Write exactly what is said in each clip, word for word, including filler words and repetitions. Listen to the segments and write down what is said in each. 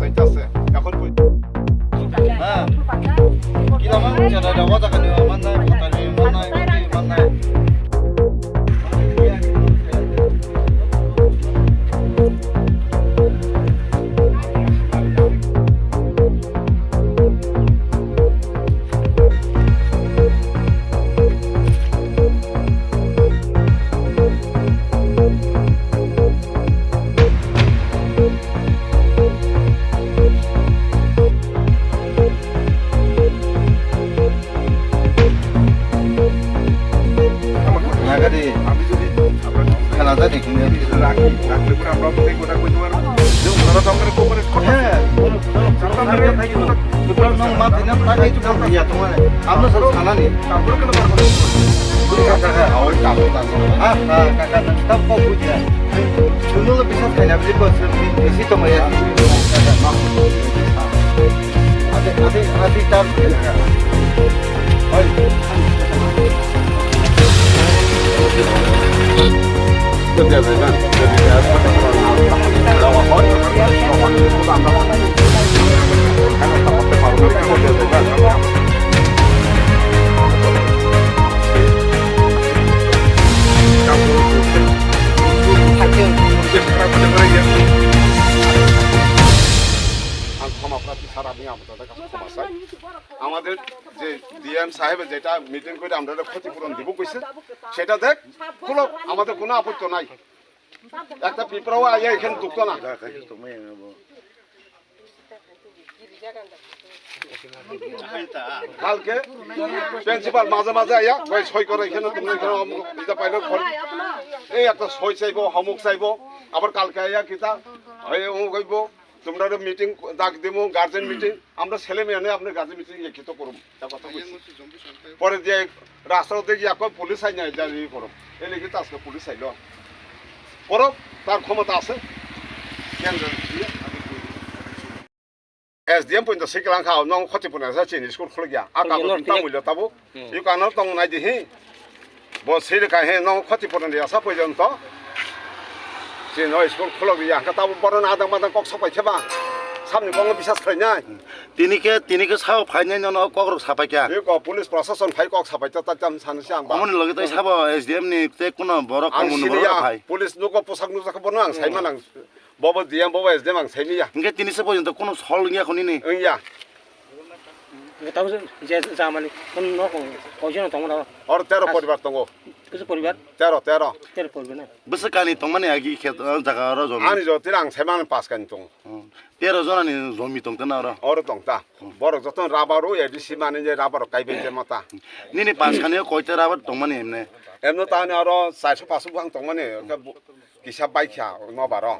যাইতাছে। এখন পর্যন্ত হ্যাঁ। কি নাম? যেটা যাওয়া যাবে না, আমার নাই, কোথায় নেই, আমার নাই, কোথায় আমার নাই। আমাদের যে ডিএম সাহেব যেটা মিটিং করে আমরা ক্ষতিপূরণ দিব কইছে, সেটা দেখ, কোনো আমাদের কোনো আপত্তি নাই। একটা পিঁপড়াও আইয়া এখানে ঢুকতো না। কালকে প্রিন্সিপাল মাঝে মাঝে আইয়া, "ভাই, সই করো এখানে, তুমি এখানে অমুক দিতে পাইলে খরচ।" এই একটা সই চাইবো, অমুক চাইবো, আবার কালকে আইয়া কিতা, "ভাই, অমুক হইবো।" তোমরা মিটিং ডাক দিমু, গার্জেন মিটিং, আমরা ছেলে মেয়ে নিয়ে আপনার গার্জেন মিটিং লিখিত করুম, তা কথা কইছি। পরে দিয়ে রাস্তাতে গিয়া কয় পুলিশ আইন নাই, জানি করো, এই লিখিত আজকে পুলিশ আইলো, করো, তার ক্ষমতা আছে। কেন্দ্র দিয়ে আমি করি। এসডিএম পর্যন্ত শিখলাম খাও, নং ক্ষতিপূর্ণ আছে, চিনি স্কুল খুলে গিয়া, আর কাগজ তামুল্য তাবো, ইউ কানো তং নাই দিহি। Bo siri kai he no khoti pono ya sa porjonto. Chini no school khulok ya, hwnkhe tabuk boroni adang madang kok sapai khe ba. Samni kokno bisas khlainai. Tini khe, tini khe sao phainai nono kok rok sapai kha. Biko police prosason phai kok sapai ta, ta tam sani se ang ba. Omoni logi tai sabo S D M ni tei kuno borok Ang komuni sini borok ya, phai. Police nugo posak nukjak bono ang sai manang. Bobo D M, bobo S D M ang sai ya. Hwnkhe tini se porjonto kuno sol wngya khoni ni. Wngya. Tamo je jamani kon no kon koisono tongmani oro. Oro tero poribar tongo. Kisa poribar? Tero, tero. Tero poribar na. Bwswk kani tongmani agi khe, o jaga oro jomi. Ani jotira ang saimani pas kani tongo. Hmm. Tero jona ni jomi tongtana oro. Oro tongta. Borok joto rubber o A D C mani je rubber kaibai je mata. Nini pas kani o koita rubber tongmani emne? Emno tani oro chairso paso buphang tongmani, kisa baikha nobaro.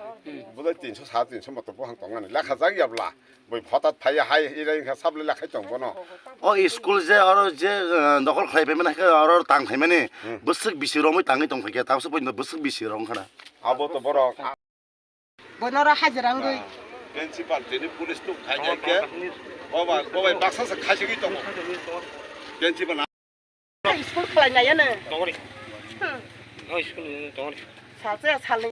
Bwlai tinso, sare tinso motor buphang tongmani. Lekha jak ya bwla. Bui photat phaiya hai, ira wngkha sable lakhai tong bono. O school je oro je, eh, dokol khlai phaimani hai khe oro tang phaimani. Hmm. Bwswk bisi romwi tangwi tong phaikha, tabukhe poito bwswk bisi rong khana. Abo to borok. Bono oro hajira wngwi. Principal tini police tuk khai khai khe. Boba, bobai baksa se khaisigwi tongo. Principal. School khlai nai ano. Tongori. Hmm. No school tongori. Salsa salni